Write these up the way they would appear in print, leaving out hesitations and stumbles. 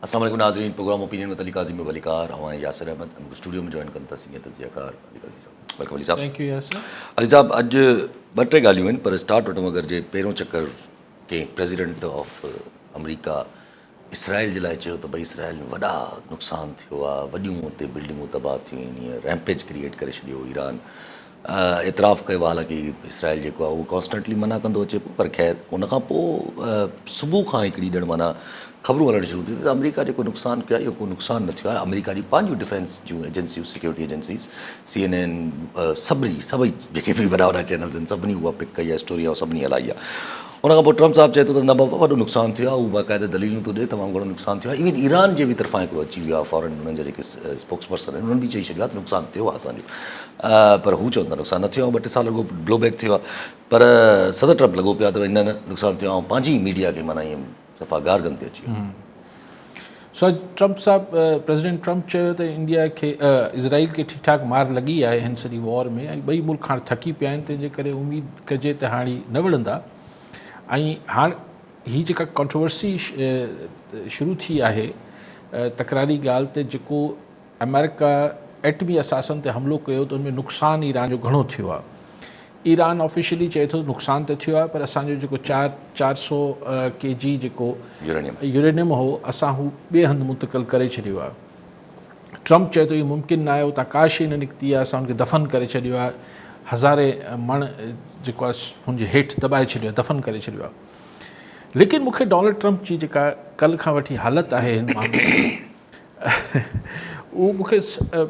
السلام عليڪم ناظرين programme opinion with Ali Qazi ۾ ڀليڪار اوهان ۽ ياسر احمد ۽ اسٽوڊيو ۾ جوائن ڪن ٿا سينيئر تجزيه ڪار علي قاضي صاحب welcome Ali صاحب thank you Yasir Ali صاحب اڄ ٻه ٽي ڳالهيون آهن پر اسٽارٽ وٺون اگر جي پهريون چڪر ڪنهن پريزيڊنٽ آف آمريڪا اسرائيل جي لاء چيو ته ڀئي اسرائيل ۾ وڏا نقصان ٿيو آهي وڏيون اتي بلڊنگون تباهه ٿيون آهن ائين ريمپيج ڪريئيٽ ڪري ڇڏيو ايران اعتراف ڪيو آهي حالانڪه اسرائيل جيڪو آهي اهو ڪانسٽنٽلي منع ڪندو اچي پيو پر خير ان کان پوء صبح کان هڪڙي ڄڻ معنيٰ خبرون هلڻ شروع ٿيون ته آمريڪا جيڪو نقصان ڪيو آهي اهو ڪو نقصان نه ٿيو آهي آمريڪا جي پنهنجون ڊفينس جون ايجنسيون سيڪيورٽي ايجنسيز سي اين اين سڀني سڀئي جيڪي به وڏا وڏا چينلز آهن سڀني اها پڪ ڪئي آهي اسٽوري ۽ سڀني هلائي آهي ان کان پوء ٽرمپ صاحب چئي ٿو ته نه بابا وڏو نقصان ٿيو آهي هو باقاعده دليلون ٿو ڏئي تمام گهڻو نقصان ٿيو آهي ايون ايران جي به طرفان هڪڙو اچي ويو آهي فارن انهن جا جيڪي اسپوڪس پرسن آهن انهن به چئي ڇڏيو آهي ته نقصان ٿيو آهي اسان جو پر هو چون ٿا نقصان نه ٿيو آهي ٻه ٽي سال رڳو بلو بيڪ ٿيو آهي پر صدر ٽرمپ لڳو پيو آهي ته نه نه نقصان ٿيو آهي پنهنجي ميڊيا کي معنيٰ ائين صفا گارگند تي اچي ويو. سو اڄ ٽرمپ صاحب پريزيڊنٽ ٽرمپ چيو ته انڊيا کي اسرائيل کي ٺيڪ ٺاڪ مار لڳي آهي هن سڄي وار ۾ ۽ ٻئي ملڪ هاڻ ٿڪي پيا آهن تنهن جي ڪري اميد ڪجي ته هاڻي نه وڙهندا ۽ هاڻ هي جيڪا ڪانٽروورسي شروع ٿي آهي تڪراري ڳالهه ته جيڪو آمريڪا ايٽمي اثاثن تي حملو ڪيو ته ان ۾ نقصان ايران جو گهڻو ٿيو آهي. ايران آفيشلي چئي ٿو ته نقصان ته ٿيو آهي پر اسان جو جيڪو چار 400 ڪي جي جيڪو يورينيم هو اسان هو ٻئي هنڌ منتقل ڪري ڇڏيو آهي. ٽرمپ چئي ٿو اهو ممڪن ناهي اتان ڪا شيء نه نڪتي آهي اسان ان کي دفن ڪري ڇڏيو آهي هزارين مڻ جيڪو آهي هن جي هيٺ دٻائي ڇڏيو آهي دفن ڪري ڇڏيو آهي. ليڪن مون کي ڊونلڊ ٽرمپ جي جيڪا ڪل کان وٺي حالت آهي هن معاملي ۾ اهو مون کي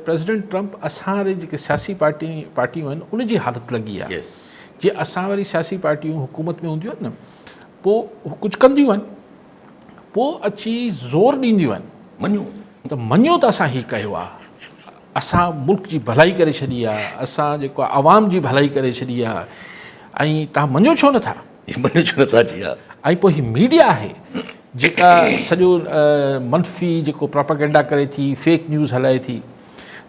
پريزيڊنٽ ٽرمپ اسان واري جيڪي سياسي پارٽي پارٽيون آهن ان جي حالت لڳي آهي جي اسان واري سياسي پارٽيون حڪومت ۾ هونديون آهن نه پوء هو ڪجهه ڪنديون آهن پوء اچي زور ڏينديون آهن مڃو ته مڃو ته اسان هي ڪيو آهي اسان ملڪ جي ڀلائي ڪري ڇڏي آهي اسان جيڪو عوام جي ڀلائي ڪري ڇڏي آهي ۽ تهان مڃو ڇو نٿا مڃو ڇو نٿا جي ها ۽ پوء هي ميڊيا آهي جيڪا سڄو منفي جيڪو پراپاگينڊا ڪري ٿي فيڪ نيوز هلائي ٿي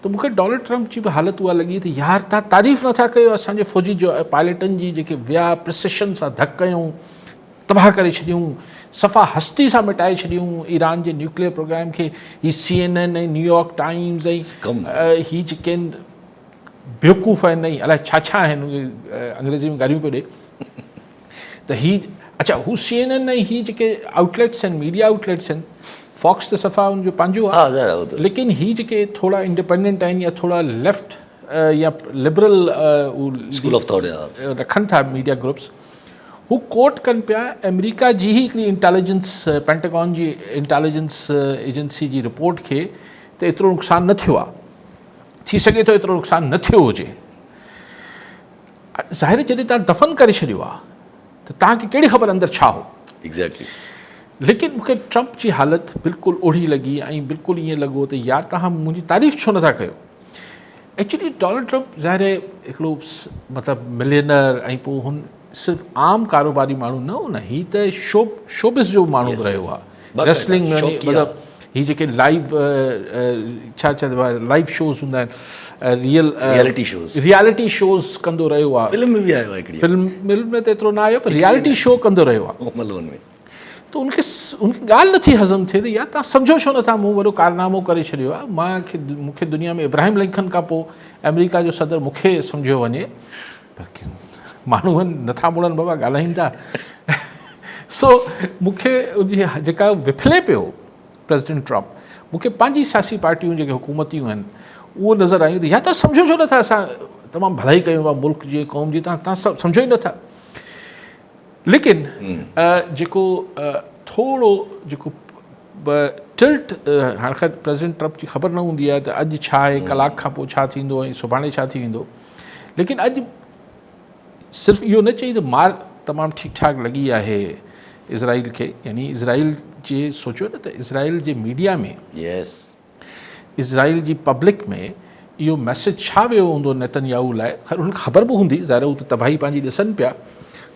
ته مونکي ڊونلڊ ٽرمپ جي به حالت اها لڳي ته يار تان تعريف نٿا ڪيو اسان جي فوجي جو پائلٽن جي جيڪي ويا پرسيشن سان ڌڪ ڪيون تباهه ڪري ڇڏيون صفا هستي سان مٽائي ڇڏيون ايران جي نيوڪليئر پروگرام کي هي سي اين اين ۽ نيويارڪ ٽائمز ۽ هي جيڪي بيوقوف آهن ۽ الائي ڇا ڇا آهن انگريزي ۾ گاريون پيو ڏي ته هي اڇا هو سي اين اين ۽ هي جيڪي آئوٽليٽس آهن ميڊيا آئوٽليٽس آهن فاڪس ته صفا ان جو پنهنجو آهي ليڪن هي جيڪي ٿورا انڊيپينڊنٽ آهن يا ٿورا ليفٽ يا لبرل اسڪول آف ٿاٽ رکن ٿا ميڊيا گروپس هو ڪوٽ ڪن پيا آمريڪا جي هي هڪڙي انٽيليجنس پينٽاگون جي انٽيليجنس ايجنسي جي رپورٽ کي ته ايترو نقصان نه ٿيو آهي ٿي سگهي ٿو ايترو نقصان نه ٿيو هجي. ظاهر جڏهن توهان دفن ڪري ڇڏيو آهي ته توهان کي ڪهڙي خبر اندر ڇا هو. Exactly. ليڪن مون کي ٽرمپ جي حالت بلڪل اوڙي لڳي ۽ بلڪل ائين لڳو ته يار توهان منهنجي تعريف ڇو نٿا ڪيو. ايڪچولي ڊونلڊ ٽرمپ ظاهر آهي هڪڙو مطلب ملينر ۽ پوء هن صرف عام ڪاروباري ماڻهو نه هو نه هي ته شو شوبز جو ماڻهو به رهيو آهي ريسلنگ ۾ مطلب هي جيڪي لائيو ڇا چئبو آهي لائيو شوز هوندا آهن real reality shows reality shows ڪندو رهيو آهي فلم ۾ به آيو آهي هڪڙي فلم ۾ ته ايترو نه آيو پر ريئلٽي شو ڪندو رهيو آهي هوم الون ۾ ته ان کي ان کي ڳالهه نٿي هضم ٿئي ته يار تان سمجهو ڇو نٿا مون وڏو ڪارنامو ڪري ڇڏيو آهي مان کي مون کي دنيا ۾ ابراهيم لنڪن کان پوء آمريڪا جو صدر مون کي سمجهيو وڃي پر ماڻهو نٿا مڙن بابا ڳالهائين ٿا سو مون کي ان جي جيڪا وڦلي پيو پريزيڊنٽ ٽرمپ مون کي پنهنجي سياسي پارٽيون جيڪي حڪومتيون آهن اهو نظر آيون ته يا تان سمجهو ڇو نٿا اسان تمام ڀلائي ڪيون پيا ملڪ جي قوم جي تان سمجهو ئي نٿا ليڪن جيڪو ٿورو جيڪو ٽلٽ هاڻ خير پريزيڊنٽ ٽرمپ جي خبر نه هوندي آهي ته اڄ ڇا آهي ڪلاڪ کان پوء ڇا ٿيندو ۽ سڀاڻي ڇا ٿي ويندو ليڪن اڄ صرف اهو نه چئي ته مار تمام ٺيڪ ٺاڪ لڳي آهي اسرائيل کي يعني اسرائيل جي سوچيو نه ته اسرائيل جي ميڊيا ۾ يس اسرائيل جي پبلڪ ۾ اهو ميسيج ڇا ويو هوندو نيتن ياهو لاء خير انهن کي خبر به هوندي ظاهر هو ته تباهي پنهنجي ڏسن پيا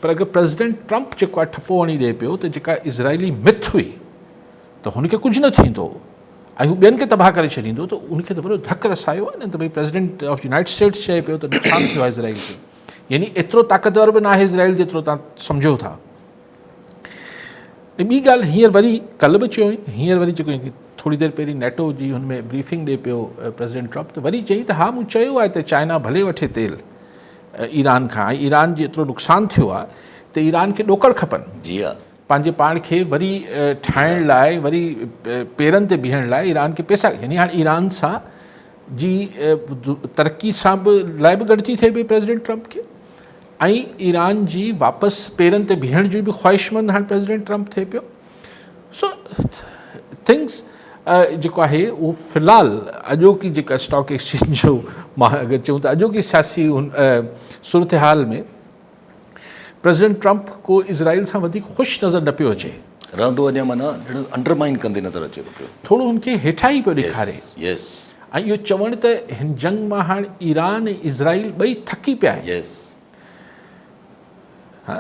پر اگر پريزيڊنٽ ٽرمپ جيڪو آهي ٺپو هڻي ڏئي پيو ته جيڪا اسرائيلي مٿ هئي ته هن کي ڪجهه نه ٿيندو ۽ هو ٻين کي تباهه ڪري ڇڏيندو ته ان کي ته وڏو ڌڪ رسايو آهي نه ته ڀئي پريزيڊنٽ آف يونائيٽڊ اسٽيٽس چئي پيو ته نقصان ٿيو آهي اسرائيل کي يعني ايترو طاقتور به ناهي اسرائيل جيترو تان سمجهو ٿا. ۽ ٻي ڳالهه هينئر وري ڪلهه به چيو هئين، هينئر وري جيڪو ٿوري دير پهرين نيٽو جي هن ۾ بريفنگ ڏي پيو پريزيڊنٽ ٽرمپ ته وري چيائين ته ها مون چيو آهي ته چائنا ڀلي وٺي تيل ايران کان ۽ ايران جي ايترو نقصان ٿيو آهي ته ايران کي ڏوڪڙ کپن. جي ها. پنهنجي پاڻ کي وري ٺاهڻ لاء وري پيرن تي بيهڻ لاء ايران کي پئسا يعني هاڻي ايران سان جي ترقي سان به لاء به ڳڻتي ٿئي پئي پريزيڊنٽ ٽرمپ کي ۽ ايران جي واپس پيرن تي بيهڻ جو به خواهشمند هاڻي پريزيڊنٽ ٽرمپ ٿئي پيو. سو ٿنگس جيڪو آهي اهو في الحال اڄوڪي جيڪا اسٽاڪ ايڪسچينج جو مان اگر چئون ته اڄوڪي سياسي صورتحال ۾ پريزيڊنٽ ٽرمپ ڪو اسرائيل سان وڌيڪ خوش نظر نه پيو اچي. رهندو اڃا معنيٰ ڄڻ انڊرمائن ڪندي نظر اچي ٿو پيو. ٿورو هن کي هيٺان ئي پيو ڏيکاري. يس. ۽ اهو چوڻ ته هن جنگ مان هاڻ ايران ۽ اسرائيل ٻئي ٿڪي پيا آهن. يس. ها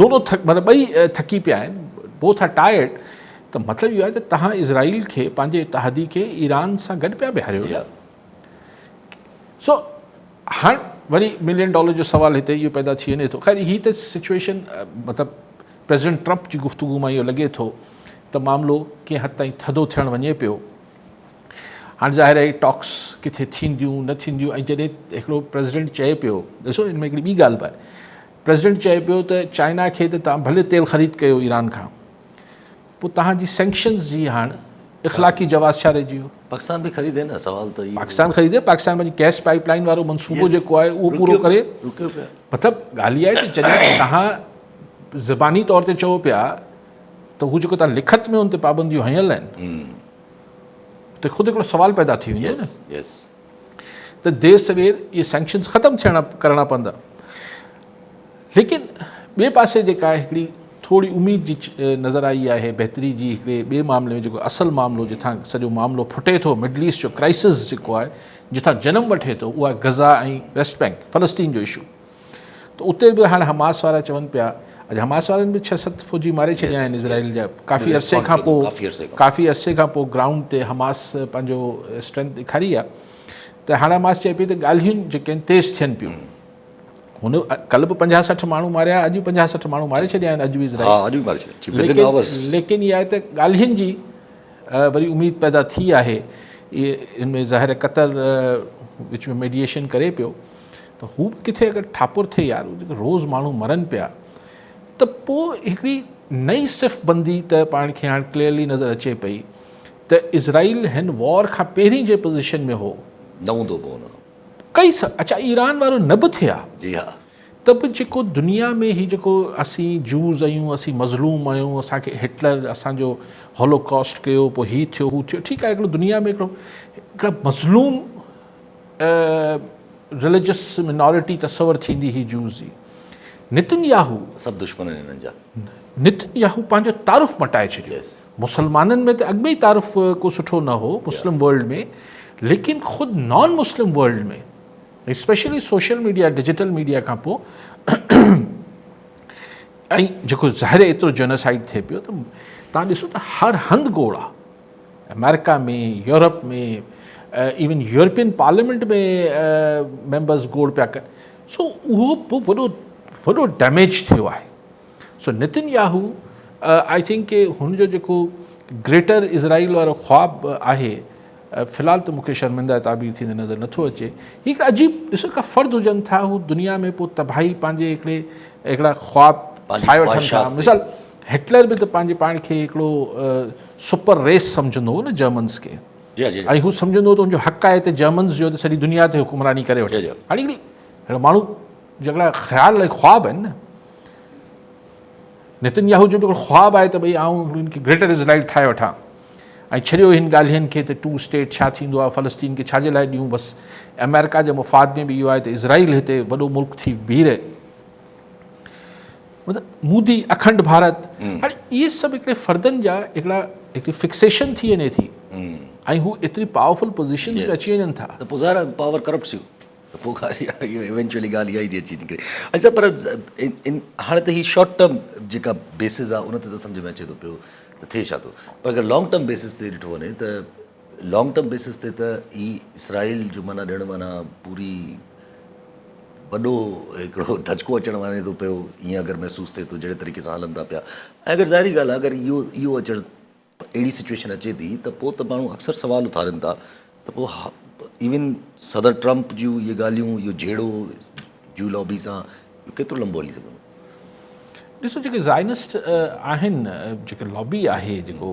دونو ٿڪ مطلب ٻئي ٿڪي پيا آهن بوٿ آر ٽائرڊ ته مطلب اهو آهي ته توهان اسرائيل کي پنهنجي اتحادي کي ايران سان گڏ پيا بيهاريو نه. سو هاڻ وري ملين ڊالر جو سوال هتي اهو پيدا ٿي وڃي ٿو. خير هي ته سچويشن مطلب پريزيڊنٽ ٽرمپ جي گفتگو مان اهو لڳي ٿو ته معاملو ڪنهن حد تائين ٿڌو ٿيڻ وڃي پيو. هاڻ ظاهر آهي ٽاڪس ڪٿي ٿينديون نه ٿينديون ۽ جڏهن هڪڙو پريزيڊنٽ چئي پيو ڏسو ان ۾ هڪڙي ٻي ڳالهه به آهي پريزيڊنٽ چئي پيو ته چائنا کي ته توهان ڀلي تيل خريد ڪيو ايران کان پوء توهان جي سينڪشنز جي هاڻ اخلاقي جواز ڇا رهجي ويو؟ پاڪستان به خريدي نه سوال ته اهو. پاڪستان خريدي، پاڪستان پنهنجي گئس پائيپ لائين وارو منصوبو جيڪو آهي اهو پورو ڪري. رڪيو پيا. مطلب ڳالهه اها آهي ته جڏهن توهان زباني طور تي چئو پيا ته هو جيڪو توهان لکت ۾ ان تي پابنديون هنيل آهن ته خود هڪڙو سوال پيدا ٿي ويندو نه ته دير سوير اهي سينڪشنز ختم ٿيڻا ڪرڻا پوندا. ليڪن ٻئي پاسي جيڪا هڪڙي ٿوري اميد جي نظر آئي آهي بهتري جي هڪڙي ٻئي معاملي ۾ جيڪو اصل معاملو جتان سڄو معاملو ڦٽي ٿو مڊل ايسٽ جو ڪرائسس جيڪو آهي جتان جنم وٺي ٿو اهو آهي غزه ۽ ويسٽ بينڪ فلسطين جو اشو ته اتي به هاڻي حماس وارا چون پيا اڄ حماس وارن به 6 7 فوجي ماري ڇڏيا آهن اسرائيل جا ڪافي عرصي کان پوء ڪافي عرصي کان پوء گرائونڊ تي حماس پنهنجو اسٽرينٿ ڏيکاري آهي ته هاڻي حماس چئي پئي ته ڳالهيون جيڪي آهن تيز ٿين پيون هن ڪل به 50 60 ماڻهو ماريا اڄ به 50 60 ماڻهو ماري ڇڏيا آهن اڄ به اسرائيل ها اڄ به ماري ڇڏيا ود ان آورس ليڪن اها آهي ته ڳالهين جي وري اميد پيدا ٿي آهي ان ۾ ظاهر قطر وچ ۾ ميڊيئيشن ڪري پيو ته هو به ڪٿي اگر ٺاپر ٿئي يار روز ماڻهو مرن پيا ته پوء هڪڙي نئين صف بندي ته پاڻ کي هاڻ ڪليئرلي نظر اچي پئي ته اسرائيل هن وار کان پهرين جي پوزيشن ۾ هو نه هوندو پوء ان کان ڪئي اڇا ايران وارو نه به ٿئي ها جي ها ته به جيڪو دنيا ۾ هي جيڪو اسين جوز آهيون اسين مظلوم آهيون اسان کي هٽلر اسان جو هولوڪاسٽ ڪيو پوء هي ٿيو هو ٿيو ٺيڪ آهي هڪڙو دنيا ۾ هڪڙو هڪڙا مظلوم رليجس مينارٽي تصور ٿيندي هئي جوز جي نتن ياهو سڀ دشمن آهن انهن جا نتن ياهو پنهنجو تعارف مٽائي ڇڏيو مسلمانن ۾ ته اڳ ۾ ئي تعارف ڪو سٺو نه هو مسلم ورلڊ ۾ ليڪن خود non Muslim world ۾ specially social media digital media کان پوء ۽ جيڪو ظاهر ايترو جينوسائيڊ ٿئي پيو ته تان ڏسو ته هر هنڌ گوڙ آ America ۾ Europe ۾ even European parliament ۾ members گوڙ پيا ڪن سو اهو به وڏو وڏو ڊيميج ٿيو آهي سو Netanyahu I think ڪي هن جو جيڪو گريٽر اسرائيل وارو خواب آهي في الحال ته مون کي شرمنده تعبير ٿيندي نظر نٿو اچي. هي هڪڙا عجيب ڏسو هڪڙا فرد هجن ٿا هو دنيا ۾ پوء تباهي پنهنجي هڪڙي هڪڙا خواب ٺاهي وٺن ٿا. مثال هٽلر به ته پنهنجي پاڻ کي هڪڙو سپر ريس سمجهندو هو نه جرمنز کي ۽ هو سمجهندو هو ته هن جو حق آهي ته جرمنز جو ته سڄي دنيا تي حڪمراني ڪري وٺي. هاڻي هڪڙي هڪڙو ماڻهو جهڙا خيال ۽ خواب آهن نه نتن ياهو جو به هڪڙو خواب آهي ته ڀئي آئون هن کي گريٽر اسرائيل ٺاهي وٺان ۽ ڇڏيو هن ڳالهين کي ته ٽو اسٽيٽ ڇا ٿيندو آهي فلسطين کي ڇا جي لاء ڏيون بس آمريڪا جي مفاد ۾ به اهو آهي ته اسرائيل هتي وڏو ملڪ ٿي بيهي رهي مطلب مودي اکنڊ ڀارت هاڻي اهي سڀ هڪڙي فردن جا هڪڙا هڪڙي فڪسيشن ٿي وڃي ٿي ۽ هو ايتري پاورفل پوزيشنز ۾ اچي وڃن ٿا ته پوء ظاهر آهي پاور ڪرپٽس يو ته پوء اهو ايونچوئلي ڳالهه اها ئي ٿي اچي نڪري. اڇا پر هاڻي ته هي شارٽ ٽرم جيڪا بيسز آهي ان تي ته سمجهه ۾ اچي ٿو پيو ته ٿئي ڇا ٿو پر اگر لانگ ٽرم بيسز تي ڏٺو وڃي ته لانگ ٽرم بيسز تي ته هي اسرائيل جو معنيٰ ڏيڻ معنيٰ پوري وڏو هڪڙو ڌچڪو اچڻ وڃي ٿو پيو ائين اگر محسوس ٿئي ٿو جهڙي طريقي سان هلن ٿا پيا ۽ اگر ظاهري ڳالهه آهي اگر اهو اهو اچڻ اهڙي سچويشن اچي ٿي ته پوء ته ماڻهو اڪثر سوال اٿارين ٿا ته پوء ايون صدر ٽرمپ جون اهي ڳالهيون اهو جهيڙو جيو لابي سان اهو ڪيترو لمبو هلي سگهندو؟ ڏسو جيڪي زائنسٽ آهن جيڪي لابي آهي جيڪو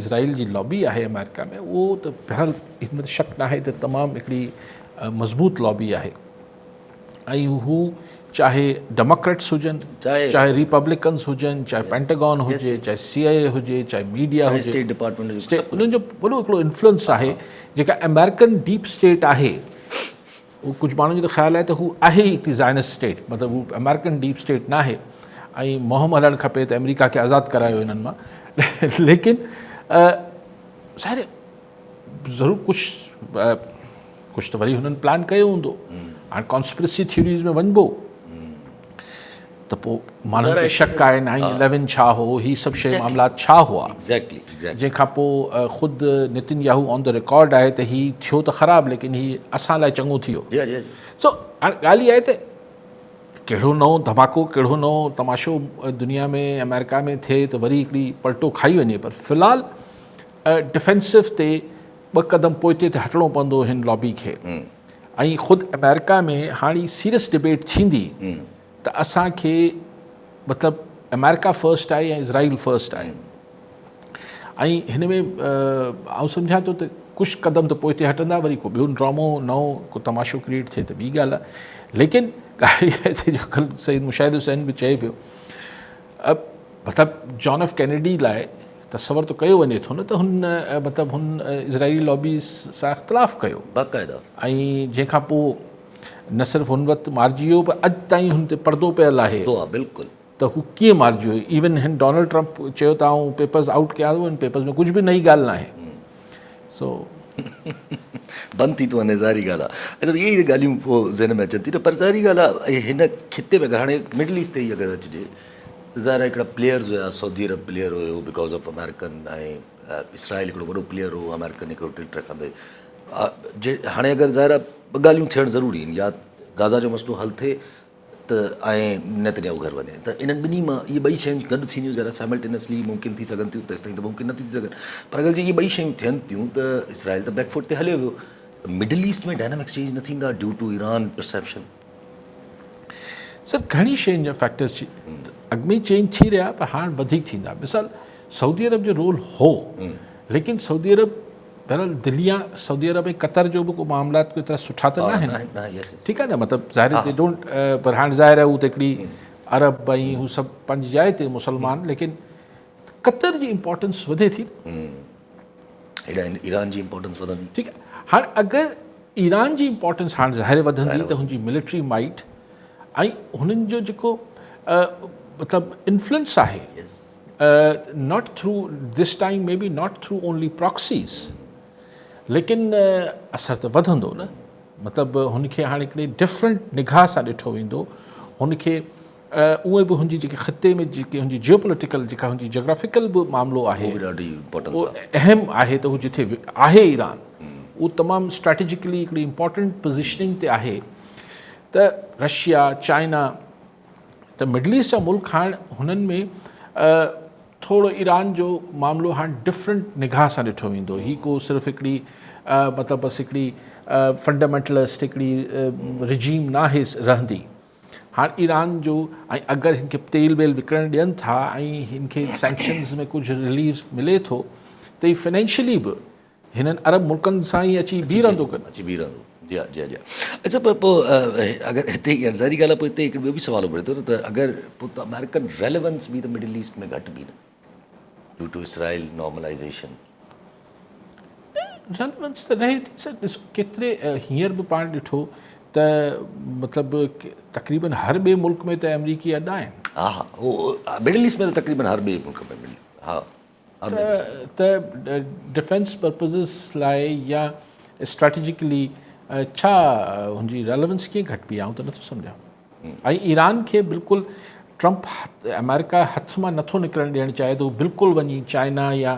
اسرائيل جي لابي آهي آمريڪا ۾ اهو ته بهرحال ان ۾ شڪ ناهي ته تمام هڪڙي مضبوط لابي آهي ۽ هو چاهي ڊيموڪريٽس هجن چاهي ريپبلڪنس هجن چاهي پينٽاگون هجي چاهي سي آء اي هجي چاهي ميڊيا هجي اسٽيٽ ڊپارٽمينٽ انهن جو وڏو هڪڙو انفلوئنس آهي جيڪا آمريڪن ڊيپ اسٽيٽ آهي اهو ڪجهه ماڻهن جو ته خيال آهي ته هو آهي ئي هڪڙي زائنسٽ اسٽيٽ مطلب هو آمريڪن ڊيپ اسٽيٽ ناهي ۽ مهم هلڻ کپي ته آمريڪا کي آزاد ڪرايو انهن مان ليڪن ظاهر ضرور ڪجهه ڪجهه ته وري هنن پلان ڪيو هوندو. هاڻ ڪانسپرسي ٿيوريز ۾ وڃبو ته پوء ماڻهن کي شڪ آهي نائين اليون ڇا هو، هي سڀ شيء معاملات ڇا هئا، جنهن کان پوء خود نتن ياهو آن the record آهي ته هي ٿيو ته خراب ليڪن هي اسان لاء چڱو ٿي ويو. سو هاڻ ڳالهه اها آهي ته ڪهڙو نئون ڌماڪو ڪهڙو نئون تماشو دنيا ۾ آمريڪا ۾ ٿئي ته وري هڪڙي پلٽو کائي وڃي پر في الحال ڊفينسو تي ٻه قدم پوئتي ته هٽڻو پوندو هن لابي کي ۽ خود آمريڪا ۾ هاڻي سيريس ڊبيٽ ٿيندي ته اسان کي مطلب آمريڪا فرسٽ آهي يا اسرائيل فرسٽ آهي ۽ هن ۾ آئون سمجهان ٿو ته ڪجهه قدم ته پوئتي هٽندا وري ڪو ٻيو ڊرامو نئون ڪو تماشو ڪريئيٽ ٿئي ته ٻي ڳالهه آهي ليڪن ڳالهه جو ڪل سيد مشاهد حسين به چئي پيو مطلب جان ايف ڪينيڊي لاء تصور ته ڪيو وڃي ٿو نه ته هن مطلب هن اسرائيلي لابي سان اختلاف ڪيو باقاعده ۽ جنهن کان پوء نه صرف هن وقت مارجي ويو پر اڄ تائين هن تي پردو پيل آهي بلڪل ته هو ڪيئن مارجي ويو ايون هن ڊونلڊ ٽرمپ چيو ته آئون پيپرز آئوٽ ڪيان ٿو ان پيپرز ۾ ڪجهه به نئين ڳالهه ناهي سو بند ٿي ٿو وڃي ظاهري ڳالهه آهي ته اهي ئي ڳالهيون پوء ذهن ۾ اچن ٿيون نه پر ظاهري ڳالهه آهي هن خطي ۾ اگر هاڻي مڊل ايسٽ تي ئي اگر اچجي ظاهر آهي هڪڙا پليئرز هيا سعودي عرب پليئر هيو because of American ۽ اسرائيل هڪڙو وڏو پليئر هو آمريڪن هڪڙو ٽلٽ رکندي هاڻي اگر ظاهر آهي ٻه ڳالهيون ٿيڻ ضروري آهن يا غازا جو مسئلو حل ٿئي ته ۽ نتنياهو گهر وڃي ته انهن ٻنهي مان اهي ٻئي شيون گڏ ٿينديون ذرا سائملٽينسلي ممڪن ٿي سگهن ٿيون تيستائين ته ممڪن نٿيون ٿي سگهن پر اگر جي اهي ٻئي شيون ٿين ٿيون ته اسرائيل ته بيڪ فوٽ تي هليو ويو ته مڊل ايسٽ ۾ ڊائنامڪس چينج نه ٿيندا ڊيو ٽو ايران پرسيپشن. سر گهڻي شين جا فيڪٽرز اڳ ۾ چينج ٿي رهيا پر هاڻ وڌيڪ ٿيندا مثال سعودي عرب جو رول هو ليڪن سعودي عرب بهرحال دليا سعودي عرب ۽ قطر جو به ڪو معاملات ڪو ايترا سٺا ته ناهن ٺيڪ آهي نه مطلب ظاهر the don't پر هاڻ ظاهر آهي هو ته هڪڙي عرب ۽ هو سڀ پنهنجي جاء تي مسلمان ليڪن قطر جي امپورٽنس وڌي ٿي هيڏانهن ايران جي امپورٽنس وڌندي ٺيڪ آهي هاڻ اگر ايران جي امپورٽنس هاڻ ظاهر وڌندي ته هن جي ملٽري مائٽ ۽ هنن جو جيڪو مطلب انفلوئنس آهي not through this time maybe not through only proxies ليڪن اثر ته وڌندو نه مطلب هن کي هاڻي هڪڙي ڊفرنٽ نگاهه سان ڏٺو ويندو هن کي اونئن به هن جي جيڪي خطي ۾ جيڪي هن جي جيو پوليٽيڪل جيڪا هن جي جاگرافيڪل به معاملو آهي اهو اهم آهي ته هو جتي آهي ايران اهو تمام اسٽريٽجيڪلي هڪڙي امپورٽنٽ پوزيشننگ تي آهي ته رشيا چائنا ته مڊل ايسٽ جا ملڪ هاڻ هنن ۾ ٿورو ايران جو معاملو هاڻ ڊفرنٽ نگاهه سان ڏٺو ويندو هي ڪو صرف هڪڙي مطلب بس هڪڙي فنڊامينٽلسٽ هڪڙي رجيم ناهي رهندي هاڻ ايران جو ۽ اگر هن کي تيل ويل وڪڻڻ ڏين ٿا ۽ هن کي سينڪشنز ۾ ڪجهه رليف ملي ٿو ته هي فنانشلي به هنن عرب ملڪن سان ئي اچي بيهي رهندو ڪن. اچي بيهي رهندو جي ها جي ها جي ها اڇا پر پوء اگر هتي ظاهري ڳالهه آهي پوء هتي هڪ ٻيو به سوال اڀري ٿو نه ته اگر پوء ته آمريڪن ريليونس به ته مڊل ايسٽ ۾ گهٽ به نه due to Israel normalisation. Relevance ته رهي ٿي سر ڏسو ڪيتري هينئر به پاڻ ڏٺو ته مطلب تقريبن هر ٻئي ملڪ ۾ ته آمريڪي اڏا آهن. ها ها هو مڊل ايسٽ ۾ ته تقريبن هر ٻئي ملڪ ۾ ها ته ڊفينس پرپزز لاء يا اسٽريٽجڪلي ڇا هن جي ريليونس ڪيئن گهٽبي آئون ته نٿو سمجهان ۽ ايران کي بلڪل ٽرمپ آمريڪا هٿ مان نٿو نڪرڻ ڏيڻ چاهي ته هو بلڪل وڃي چائنا يا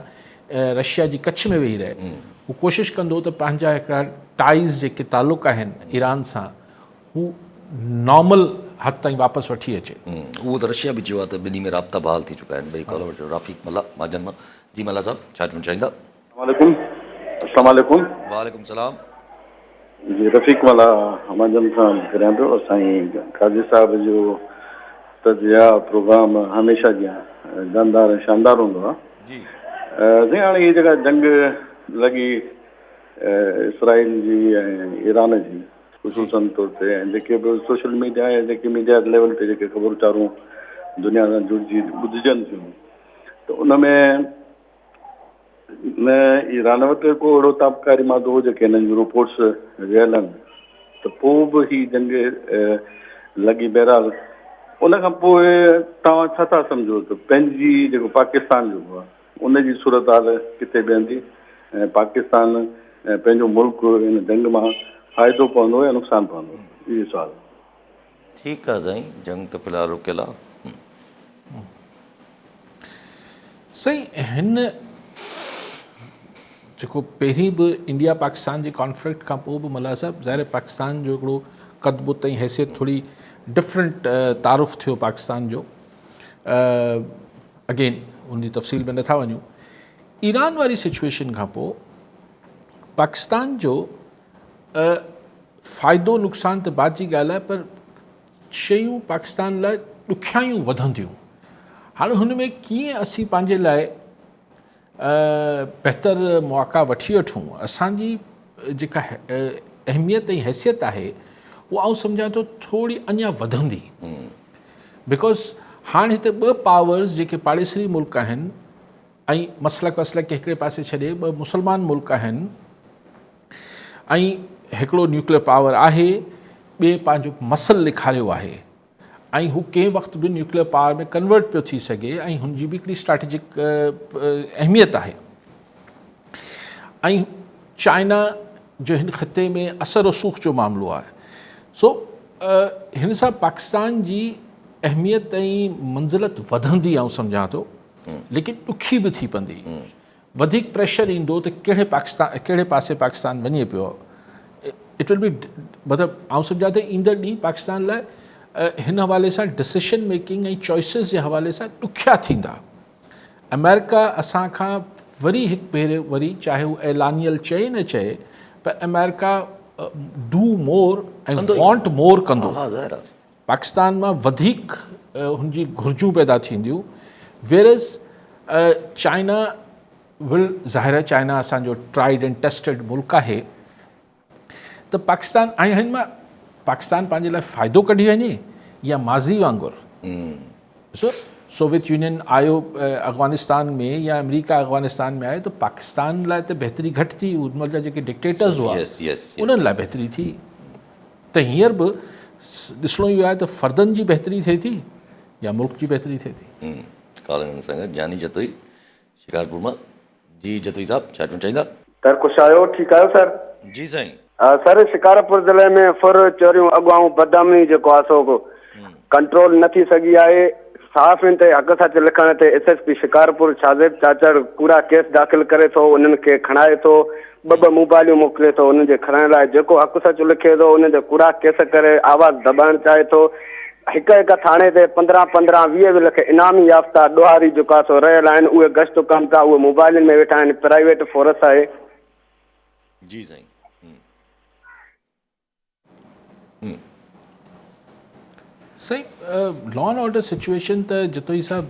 رشيا جي ڪڇ ۾ ويهي رهي هو ڪوشش ڪندو ته پنهنجا هڪڙا ٽائيز جيڪي تعلق آهن ايران سان هو نارمل حد تائين واپس وٺي اچي. اهو ته رشيا به چيو آهي ته ٻنهي ۾ رابطا بحال ٿي چڪا آهن. ٻئي ڪالر وٽ رفيق ملاح ماجن مان. جي ملاح صاحب ڇا چوڻ چاهيندا؟ السلام عليڪم السلام عليڪم. وعليڪم السلام. جي رفيق ملاح ماجن کان ڪريان پيو. سائين قاضي صاحب جو تجزيا پروگرام هميشه جيان جاندار ۽ شاندار هوندو آهي. جي سائين هاڻي هي جيڪا جنگ لڳي اسرائيل جي ۽ ايران جي خصوصن طور تي ۽ جيڪي به سوشل ميڊيا يا جيڪي ميڊيا ليول تي جيڪي خبرون چارون دنيا سان جڙجي ٻڌجن ٿيون ته ان ۾ نه ايران وٽ ڪو اهڙو تابڪاري مادو هو جيڪي هنن جون رپورٽس ويل آهن ته پوء به هي جنگ لڳي. بهرحال ان کان پوء توهان ڇا ٿا سمجهو ته پنهنجي جيڪو پاڪستان جيڪو آهي ان جي صورتحال ڪٿي بيهندي ۽ پاڪستان ۽ پنهنجو ملڪ ان جنگ مان فائدو پوندو يا نقصان پوندو؟ اهو سوال. ٺيڪ آ سائين جنگ ته في الحال رڪيل آ. سائين هن جيڪو پهرين به انڊيا پاڪستان جي ڪانفلڪٽ کان پوء به ملاح صاحب ظاهر پاڪستان جو هڪڙو قد بت ۽ حيثيت ٿوري ڊفرنٽ تعارف ٿيو پاڪستان جو اگين ان جي تفصيل ۾ نٿا وڃون ايران واري سچويشن کان پوء پاڪستان جو فائدو نقصان ته بعد جي ڳالهه آهي پر شيون پاڪستان لاء ڏکيائيون وڌنديون هاڻي هن ۾ ڪيئن اسين پنهنجي لاء بهتر مواقع وٺي وٺون اسان جي جيڪا اهميت ۽ حيثيت آهي اها آئون سمجهان ٿو ٿوري اڃا وڌندي because هاڻ هتي ٻه پاورز جيڪي پاڙيسري ملڪ آهن ۽ مسلڪ وسلڪ کي هڪڙي پاسي ڇڏي ٻه مسلمان ملڪ آهن ۽ هڪڙو نيوڪليئر پاور آهي ٻئي پنهنجو مسل ڏيکاريو آهي ۽ هو ڪنهن وقت به نيوڪليئر پاور ۾ ڪنورٽ پيو ٿي سگهي ۽ هن جي به هڪڙي اسٽريٽجڪ اهميت آهي ۽ چائنا جو هن خطي ۾ اثر رسوخ جو معاملو آهي سو هن سان پاڪستان جي اهميت ۽ منزلت وڌندي آئون سمجهان ٿو ليڪن ڏکي به ٿي پوندي وڌيڪ پريشر ايندو ته ڪهڙي پاڪستان ڪهڙي پاسي پاڪستان وڃي پيو it will be مطلب آئون سمجهان ٿو ايندڙ ڏينهن پاڪستان لاء هن حوالي سان ڊسيشن ميڪنگ ۽ چوائسز جي حوالي سان ڏکيا ٿيندا آمريڪا اسان کان وري هڪ ڀيري وري چاهي هو اعلانيل چئي نه چئي پر آمريڪا do more ۽ want مور ڪندو پاڪستان مان وڌيڪ هن جي گهرجون پيدا ٿينديون ويئرز چائنا ول ظاهر آهي چائنا اسان جو ٽرائيڊ اينڊ ٽيسٽيڊ ملڪ آهي ته پاڪستان ۽ هن مان پاڪستان پنهنجي لاء فائدو ڪڍي وڃي يا ماضي وانگر ڏسو سوويت يونين آيو افغانستان ۾ يا آمريڪا افغانستان ۾ آيو ته پاڪستان لاء ته بهتري گهٽ ٿي ان مهل جا جيڪي ڊڪٽيٽرز هئا انهن لاء بهتري ٿي ته هينئر به ڏسڻو اهو آهي ته فردن جي بهتري ٿئي ٿي يا ملڪ جي بهتري ٿئي ٿي. ڪالهه سان گڏ جاني جتوئي شڪارپور مان. جي جتوئي صاحب ڇا چوڻ چاهيندا. سر خوش آهيو ٺيڪ آهيو سر. جي سائين. سر شڪارپور ضلعي ۾ ڦر چوريون اغوائون بدامني جيڪو آهي سو ڪنٽرول نه ٿي سگهي آهي صحافين تي حق سچ لکڻ تي S S P Shikarpur Shahzeb Chachar ڪوڙا ڪيس داخل ڪري ٿو انهن کي کڻائي ٿو ٻه ٻه موبائليون موڪلي ٿو انهن جي کڻڻ لاء جيڪو حق سچ لکي ٿو انهن تي ڪوڙا ڪيس ڪري آواز دٻائڻ چاهي ٿو هڪ هڪ ٿاڻي تي پندرهن پندرهن ويهه ويهه لک انعامي يافته ڏوهاري جيڪا سو رهيل آهن اهي گشت ڪن ٿا اهي موبائلن ۾ ويٺا آهن پرائيويٽ فورس آهي. جي سائين. سائين لا اينڊ آرڊر سچويشن ته جتوئي صاحب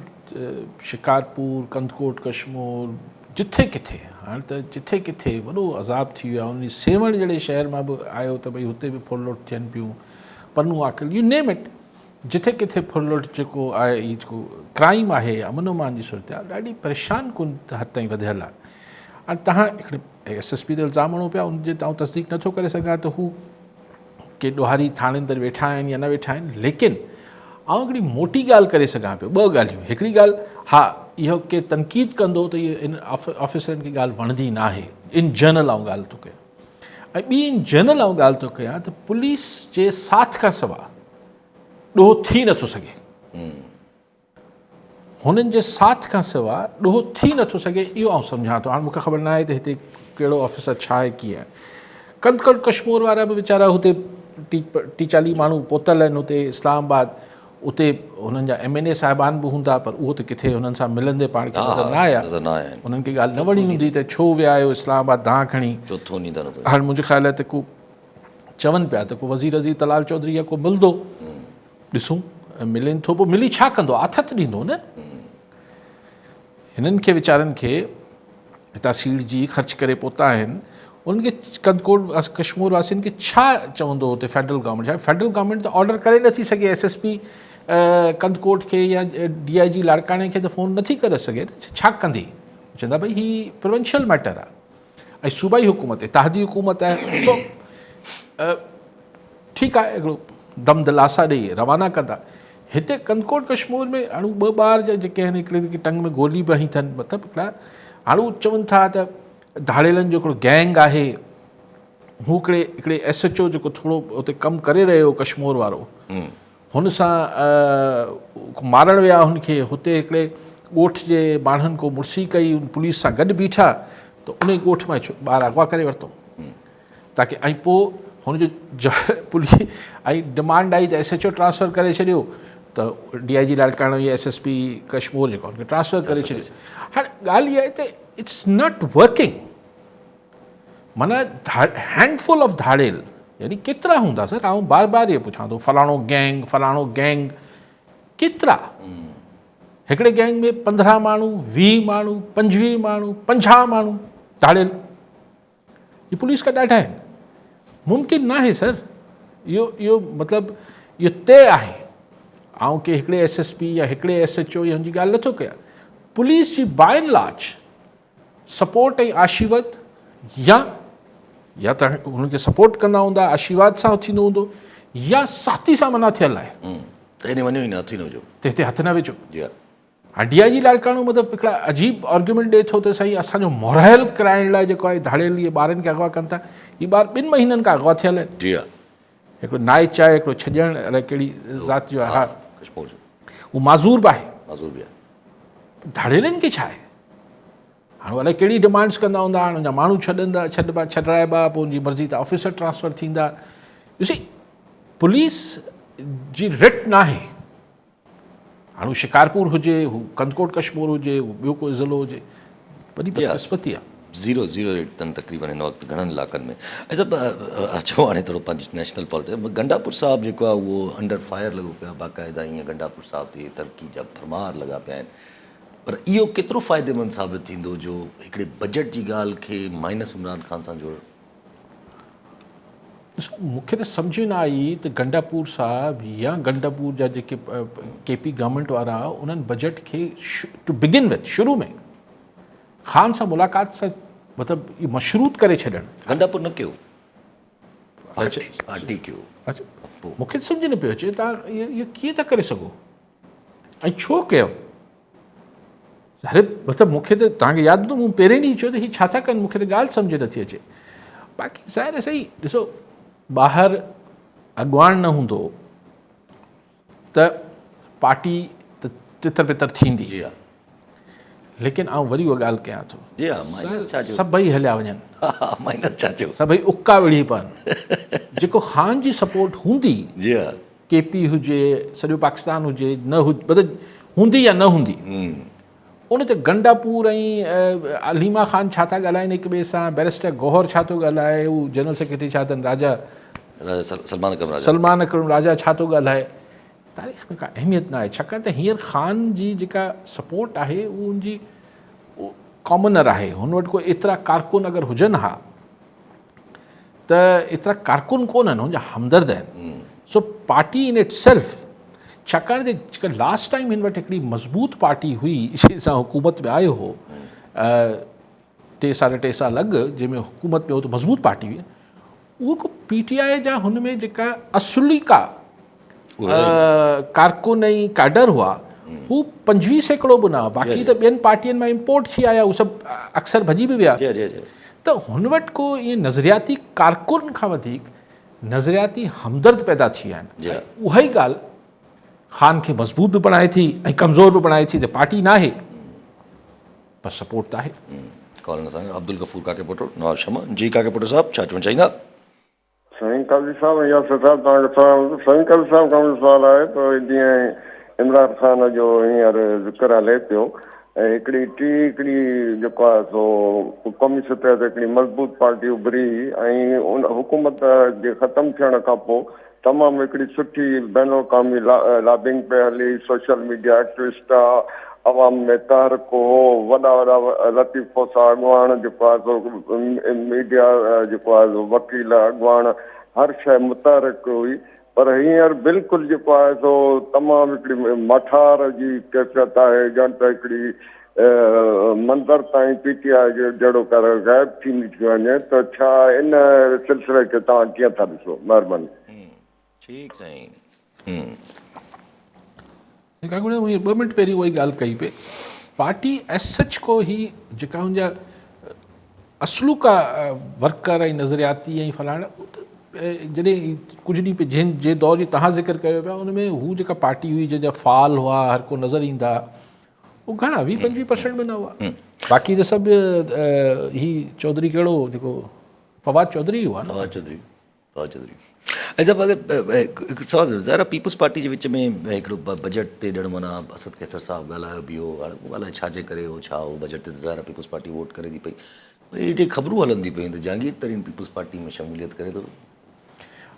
شڪارپور ڪنڌڪوٽ ڪشمور جٿي ڪٿي هاڻ ته جٿي ڪٿي وڏو عذاب ٿي ويو آهي ان سيوهڻ جهڙي شهر مان به آيو ته ڀئي هتي به ڦرلوٽ ٿين پيون پنو عاقل يو نيم it جٿي ڪٿي ڦرلوٽ جيڪو آهي هي جيڪو ڪرائيم آهي امن امان جي صورتحال ڏاڍي پريشان ڪن حد تائين وڌيل آهي هاڻ تهان هڪڙي ايس ايس پي تي الزام هڻو پيا ان جي آئون تصديق نٿو ڪري سگهان ته هو ڪي ڏوهاري ٿاڻي اندر ويٺا آهن يا نه ويٺا آهن ليڪن آئون هڪڙي موٽي ڳالهه ڪري سگهان پيو ٻه ڳالهيون هڪڙي ڳالهه ها اهو ڪي تنقيد ڪندو ته اهو ان آفيسرن کي ڳالهه وڻندي نه آهي ان جنرل آئون ڳالهه ٿو ڪيان ۽ ٻي ان جنرل آئون ڳالهه ٿو ڪيان ته پوليس جي ساٿ کان سوا ڏوهه ٿي نٿو سگهي هنن جي ساٿ کان سواء ڏوهه ٿي نٿو سگهي اهو آئون سمجهان ٿو. هاڻ مون کي خبر ناهي ته هتي ڪهڙو آفيسر ڇا آهي ڪيئن آهي. ڪنڌڪوٽ ڪشمور وارا به ويچارا هتي ٽي 40 ماڻهو پهتل آهن اتي اسلام آباد، اتي هنن جا ايم اين اي صاحبان به هوندا پر اهو ته ڪٿي هنن سان ملندي پاڻ کي نظر نه آيا. انهن کي ڳالهه نه وڻي هوندي ته ڇو ويا آهيو اسلام آباد دانهن کڻي. هاڻي منهنجي خيال آهي ته ڪو چون پيا ته ڪو وزير عزيز طلال چوڌري يا ڪو ملندو، ڏسون ملين ٿو پوء ملي ڇا ڪندو، آٿت ڏيندو نه هنن کي ويچارن کي. هتان سيڙجي خرچ ڪري پهتا آهن انهن کي ڪنڌڪوٽ ڪشمور واسين کي ڇا چوندو هتي فيڊرل گورنمينٽ ڇا فيڊرل گورنمينٽ ته آرڊر ڪري نٿي سگهي ايس ايس پي ڪنڌڪوٽ کي يا ڊي I جي لاڙڪاڻي کي ته فون نٿي ڪري سگهي نه ڇا ڪندي چوندا ڀئي هي پروونشل ميٽر آهي ۽ صوبائي حڪومت اتحادي حڪومت آهي سو ٺيڪ آهي هڪڙو دم دلاسا ڏئي روانا ڪندا. هتي ڪنڌڪوٽ ڪشمور ۾ هاڻ هو ٻه ٻار جا جيڪي آهن هڪڙي کي ٽنگ ۾ گولي به هنئي اٿن مطلب هڪڙا هاڻ هو چون ٿا ته ڌاڙيلن جو هڪڙو گينگ آهي هو هڪڙي هڪڙي ايس ايڇ او جيڪو ٿورو اتي ڪم ڪري رهيو هو ڪشمور وارو هن سان مارڻ ويا هن کي هتي هڪڙي ڳوٺ جي ماڻهن ڪو مڙسي ڪئي پوليس سان گڏ بيٺا ته ان ڳوٺ مان ٻار اغوا ڪري ورتو تاڪه ۽ پوء هن جو پوليس ۽ ڊمانڊ آئي ته ايس ايڇ او ٽرانسفر ڪري ڇڏيو ته ڊي I جي لاڙڪاڻو يا ايس ايس پي ڪشمور جيڪو هن کي ٽرانسفر ڪري ڇڏيو. هاڻي ڳالهه اها آهي ته it's not working معنيٰ هينڊ فل آف ڌاڙيل يعني ڪيترا هوندا سر آئون بار بار اهو پڇان ٿو فلاڻو گينگ فلاڻو گينگ ڪيترا هڪڙي گينگ ۾ 15 ماڻهو 20 ماڻهو 25 ماڻهو 50 ماڻهو ڌاڙيل هي پوليس کان ڏاڍا آهن ممڪن ناهي سر اهو اهو مطلب اهو طئي آهي آئون ڪي هڪڙي ايس ايس پي يا هڪڙي ايس ايڇ او يا هن جي ڳالهه نٿو ڪيان پوليس جي باء اينڊ لارج سپورٽ ۽ آشيواد يا يا ته هنن کي سپورٽ ڪندا هوندا آشيواد سان ٿيندو هوندو يا سختي سان منع ٿيل آهي ته هن وڃو ئي نه هٿ ئي نه وجهو ته هتي هٿ نه وجهو جي ها هاڻ ڊي I جي لاڙڪاڻو مطلب هڪڙا عجيب آرگيومينٽ ڏئي ٿو ته سائين اسان جو مورائل ڪرائڻ لاء جيڪو آهي ڌاڙيل اهي ٻارن کي اغوا ڪن ٿا هي ٻار ٻن مهينن کان اغوا ٿيل آهن. جي ها. هڪڙو نائچ آهي هڪڙو ڇڄڻ الائي ڪهڙي ذات جو آهي ها ڪشمور جو هو معذور به آهي. معذور به آهي. ڌاڙيلن کي ڇا آهي هاڻ هو الائي ڪهڙي ڊمانڊس ڪندا هوندا هاڻ ان جا ماڻهو ڇڏندا ڇڏبا ڇڏرائبا پوء ان جي مرضي ته آفيسر ٽرانسفر ٿيندا يو سي پوليس جي رٽ ناهي. هاڻ هو شڪارپور هجي، هو ڪنڌڪوٽ ڪشمور هجي، هو ٻيو ڪو ضلعو هجي، وڏي بدقسمتي آهي. زيرو زيرو ريٽ اٿن تقريبن هن وقت گهڻن علائقن ۾. ۽ سڀ اچو هاڻي ٿورو پنهنجي نيشنل پالٽڪس گنڊاپور صاحب جيڪو آهي اهو انڊر فائر لڳو پيو آهي باقاعده ائين گنڊاپور صاحب تي ترقي جا ڀرمار لڳا پيا آهن پر اهو ڪيترو فائديمند ثابت ٿيندو جو هڪڙي بجيٽ جي ڳالهه کي مائنس عمران خان سان جوڙڻ. ڏسو مون کي ته سمجهه ۾ نه آئي ته گنڊاپور صاحب يا گنڊاپور جا جيڪي ڪي پي گورنمينٽ وارا انهن بجيٽ کي ٽو بگن وٿ شروع ۾ خان سان ملاقات سان مطلب اهو مشروط ڪري ڇڏڻ. گنڊاپور نه ڪيو پارٽي ڪيو. اڇا مون کي ته سمجهه نه پيو اچي تان اهو ڪيئن ٿا ڪري سگهو ۽ ڇو ڪيو. ظاهر مطلب مون کي ته توهان کي ياد هوندو مون پهرين ڏينهن چيو ته هي ڇا ٿا ڪن مون کي ته ڳالهه سمجهه نٿي اچي باقي ظاهر آهي سائين ڏسو ٻاهر اڳواڻ نه هوندو ته پارٽي ته تتر پتر ٿيندي جي ها ليڪن آئون وري اها ڳالهه ڪيان ٿو جي ها مائنس ڇا جو سڀئي هليا وڃن مائنس ڇا جو سڀئي اڪا وڙهي پون جيڪو خان جي سپورٽ هوندي جي ها ڪي پي هجي سڄو پاڪستان هجي نه هجي مطلب هوندي يا نه هوندي ان تي گنڊاپور ۽ عليما خان ڇا ٿا ڳالهائن هڪ ٻئي سان بئريسٽر گوهر ڇا ٿو ڳالهائي هو جنرل سيڪريٽري ڇا اٿن راجا سلمان اڪرم راجا سلمان اڪرم راجا ڇا ٿو ڳالهائي تاريخ ۾ ڪا اهميت نه آهي ڇاڪاڻ ته هينئر خان جي جيڪا سپورٽ آهي اهو ان جي ڪامنر آهي هن وٽ ڪو ايترا ڪارڪن اگر هجن ها ته ايترا ڪارڪن ڪونهن هن جا همدرد آهن سو پارٽي ان it self ڇاڪاڻ ته جيڪا لاسٽ ٽائيم هن وٽ هڪڙي مضبوط پارٽي هئي جنهن سان حڪومت ۾ آيو هو ٽي ساڍا ٽي سال اڳ جنهن ۾ حڪومت ۾ هو ته مضبوط پارٽي هئي اهو ڪو پي ٽي آء جا هن ۾ جيڪا اصلي ڪا ڪارڪن ۽ ڪاڊر هئا هو 25% به نه هئا باقي ته ٻين پارٽين مان امپورٽ ٿي آيا هو سڀ اڪثر ڀڄي به ويا ته هن وٽ ڪو ائين نظرياتي ڪارڪن کان وڌيڪ نظرياتي همدرد پيدا ٿي ويا آهن ۽ اها ئي ڳالهه خان کي مضبوط به بڻائي ٿي ۽ ڪمزور به بڻائي ٿي ته پارٽي ناهي پر سپورٽ ته آهي. ڪالر سان عبدالغفور ڪاڪيپوٽو نواب شمع جي ڪاڪيپوٽو صاحب ڇا چوڻ چاهيندا؟ سائين قاضي صاحب ۽ ياسر صاحب توهان کي سلام سائين قاضي صاحب کان منهنجو سوال آهي ته جيئن عمران خان جو هينئر ذڪر هلي پيو ۽ هڪڙي ٽي هڪڙي جيڪو آهي سو قومي سطح تي هڪڙي مضبوط پارٽي اڀري هئي ۽ ان حڪومت جي ختم ٿيڻ کان پوء تمام هڪڙي سٺي بين الاقوامي لابنگ پئي هلي سوشل ميڊيا ايڪٽوسٽ عوام ۾ تحرڪ هو وڏا وڏا لطيف کوسا اڳواڻ جيڪو آهي سو ميڊيا جيڪو آهي سو وڪيل اڳواڻ هر شيء متحرڪ هئي پر هينئر بلڪل جيڪو آهي سو تمام هڪڙي مٺار جي ڪيفيت آهي ڄڻ ته هڪڙي منظر تائين پي ٽي آء جو جهڙو ڪر غائب ٿيندي ٿي وڃي ته ڇا ان سلسلي کي توهان ڪيئن ٿا ڏسو؟ مهرباني. ٺيڪ سائين. ڪاڪو مون ٻه منٽ پهرين اها ئي ڳالهه ڪئي پئي پارٽي ايس سچ ڪو هي جيڪا ان جا اصلوڪا ورڪر ۽ نظرياتي ۽ فلاڻا جڏهن ڪجهه ڏينهن پهرين جنهن جي دور جي تهان ذڪر ڪيو پيا ان ۾ هو جيڪا پارٽي هئي جنهن جا فعال هئا هر ڪو نظر ايندا هو گهڻا 20 25 پرسنٽ به نه هئا باقي ته سڀ هي چوڌري ڪهڙو جيڪو فواد چوڌري هئا نه فواد چوڌري فواد چوڌري ۽ صاحب اگر هڪ سوال ظاهر آهي پيپلز پارٽي جي وچ ۾ هڪڙو بجيٽ تي ڄڻ معنيٰ اسد قيصر صاحب ڳالهايو به هو هاڻي اهو الائي ڇا جي ڪري هو ڇا هو بجيٽ تي ته ظاهر آهي پيپلز پارٽي ووٽ ڪري ٿي پئي اهي جيڪي خبرون هلن ٿي پيون ته جهانگير ترين پيپلز پارٽي ۾ شموليت ڪري ٿو.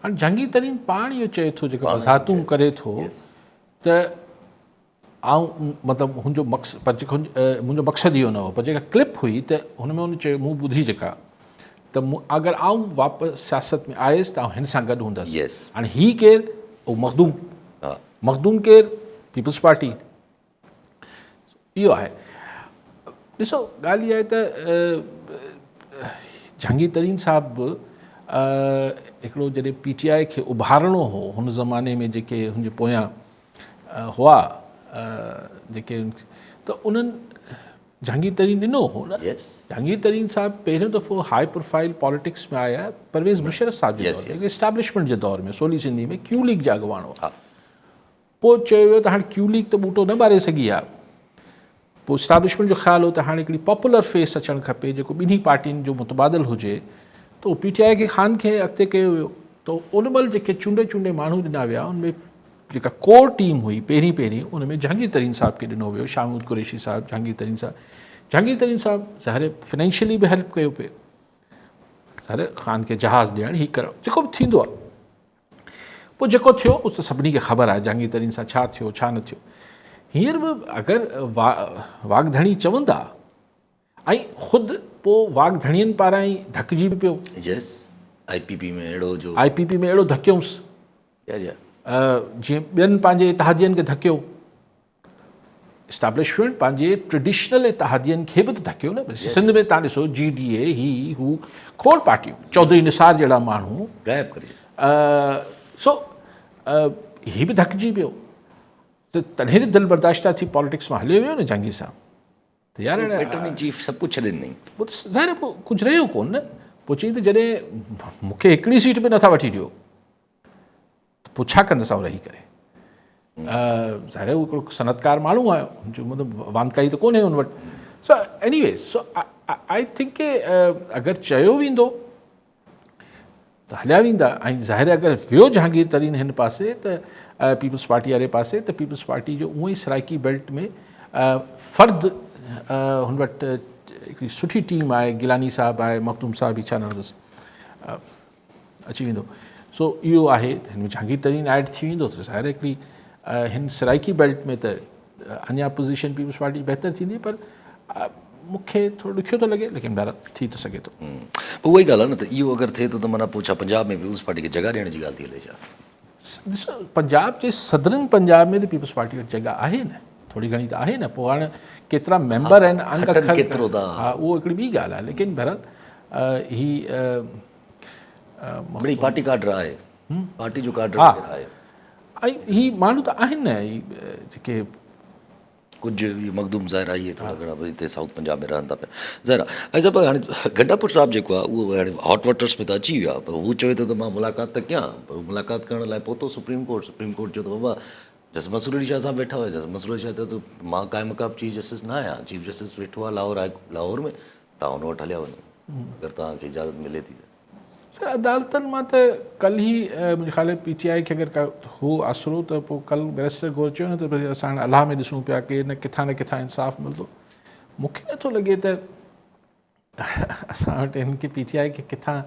هاڻي جهانگير ترين پاڻ اهو چئي ٿو جيڪا وضاحتون ڪري ٿو ته آئون مطلب هن جو مقصد پر جيڪو منهنجو مقصد اهو نه هو پر جيڪا ڪلپ هئي ته هن ۾ هن چيو مون ٻڌي جيڪا ته مون اگر آئون واپس سياست ۾ آيس ته آئون هن سان گڏ هوندس هاڻي هي ڪير او مخدوم مخدوم ڪير پيپلز پارٽي اهو آهي ڏسو ڳالهه اها آهي ته جهانگير ترين صاحب به هڪڙو جڏهن پي ٽي آء کي اڀارڻو هو هن زماني ۾ جيڪي هن جي پويان هئا جيڪي ته انهن جهانگير ترين ڏنو هو نه جهانگير ترين صاحب پهريون دفعو هاء پروفائل پاليٽڪس ۾ آيا پرويز مشرف صاحب جي دور ۾ اسٽيبلشمينٽ جي دور ۾ سولي سنڌي ۾ ڪيو ليگ جا اڳواڻ هئا پوء چيو ويو ته هاڻي ڪيو ليگ ته ٻوٽو نه ٻاري سگهي آ پوء اسٽيبلشمينٽ جو خيال هو ته هاڻي هڪڙي پاپولر فيس اچڻ کپي جيڪو ٻنهي پارٽين جو متبادل هجي ته اهو پي ٽي آء کي خان کي اڳتي ڪيو ويو ته ان مهل جيڪي چونڊي چونڊي ماڻهو ڏنا ويا ان ۾ جيڪا ڪور ٽيم هئي پهرين پهرين ان ۾ جهانگير ترين صاحب کي ڏنو ويو شاهه محمود قريشي صاحب جهانگير ترين صاحب جهانگير ترين صاحب ظاهر فنانشلي به هيلپ ڪيو پئي ظاهر خان کي جهاز ڏيڻ هي ڪرڻ جيڪو به ٿيندو آهي پوء جيڪو ٿيو اهو ته سڀني کي خبر آهي جهانگير ترين سان ڇا ٿيو ڇا نه ٿيو. هينئر به اگر واڳ ڌڻي چوندا ۽ خود پوء واڳ ڌڻين پاران ئي ڌڪجي به پيو. يس آء پي پي ۾ اهڙو جو. آء پي پي ۾ اهڙو ڌڪيونس جيئن ٻين پنهنجي اتحادين کي ڌڪيو. اسٽيبلشمينٽ پنهنجي ٽريڊيشنل اتحادين کي به ته ڌڪيو نه سنڌ ۾ تان ڏسو جي ڊي اي هي هو کوڙ پارٽيون چوڌري نثار جهڙا ماڻهو غائب ڪري سو هي به ڌڪجي پيو ته تڏهن ته دل برداشته ٿي پاليٽڪس مان هليو ويو نه جهانگير صاحب ته يار اٽارني چيف سڀ ڪجهه ڇڏي ڏنائين پوء ته ظاهر پوء ڪجهه رهيو ڪونه نه پوء چئي ته جڏهن مون کي هڪڙي سيٽ به نٿا وٺي ڏيو ته پوء ڇا ڪندس آئون رهي ڪري؟ ظاهر آهي هو هڪڙو صنعتڪار ماڻهو آهي هن جو مطلب واندڪائي ته ڪونهي هن وٽ so anyway so I think ڪي اگر چيو ويندو ته هليا ويندا ۽ ظاهر اگر ويو جهانگير ترين هن پاسي ته پيپلز پارٽي واري پاسي ته پيپلز پارٽي جو اونئن ئي سرائيڪي بيلٽ ۾ فرد هن وٽ هڪڙي سٺي ٽيم آهي گيلاني صاحب آهي مخدوم صاحب هي ڇا نالو اٿس اچي ويندو سو اهو آهي ته هن ۾ جهانگير ترين ايڊ ٿي ويندو ته ظاهر هڪڙي هن سرائيڪي بيلٽ ۾ ته اڃا پوزيشن پيپلز پارٽي بهتر ٿيندي پر مون کي ٿورو ڏکيو ٿو لڳي ليڪن بهرحال ٿي ته سگهي ٿو. اها ئي ڳالهه آهي نه ته اهو اگر ٿئي ٿو ته معنيٰ پوء ڇا پنجاب ۾ پيپلز پارٽي کي جڳهه ڏيڻ جي ڳالهه ٿي هلي ڇا؟ ڏسو پنجاب جي سدرن پنجاب ۾ ته پيپلز پارٽي وٽ جڳهه آهي نه ٿوري گهڻي ته آهي نه پوء هاڻي ڪيترا ميمبر آهن انگ اکر ڪيترو ٿا ها اهو هڪڙي ٻي ڳالهه آهي ليڪن بهرحال هي مڙئي پارٽي ڪارڊ آهي پارٽي جو ڪارڊ وغيره آهي ۽ هي ماڻهو ته آهن نه جيڪي ڪجهه اهي مخدوم ظاهر آهي اهي ٿورا گهڻا هتي سائوٿ پنجاب ۾ رهن ٿا پيا ظاهر آهي ۽ صاحب هاڻي گنڊاپور صاحب جيڪو آهي اهو هاڻي هاٽ واٽرس ۾ ته اچي ويو آهي پر هو چوي ٿو ته مان ملاقات ته ڪيان پر هو ملاقات ڪرڻ لاء پهتو سپريم ڪورٽ سپريم ڪورٽ چيو ته بابا جسٽس منصور علي شاهه صاحب ويٺا هيا جسٽس منصور علي شاهه چيو ته مان قائم مقام چيف جسٽس نه آهيان چيف جسٽس ويٺو آهي لاهور لاهور ۾ توهان ان وٽ هليا وڃو اگر توهان کي اجازت ملي ٿي ته. سر عدالتن مان ته ڪلهه ئي منهنجي خيال ۾ پي ٽي آء کي اگر ڪا هو آسرو ته پوء ڪلهه بئريسٽر گور چيو نه ته ڀئي اسان هاڻي الله ۾ ڏسون پيا ڪي نه ڪٿان نه ڪٿان انصاف ملندو. مون کي نٿو لڳي ته اسان وٽ هن کي پي ٽي آء کي ڪٿان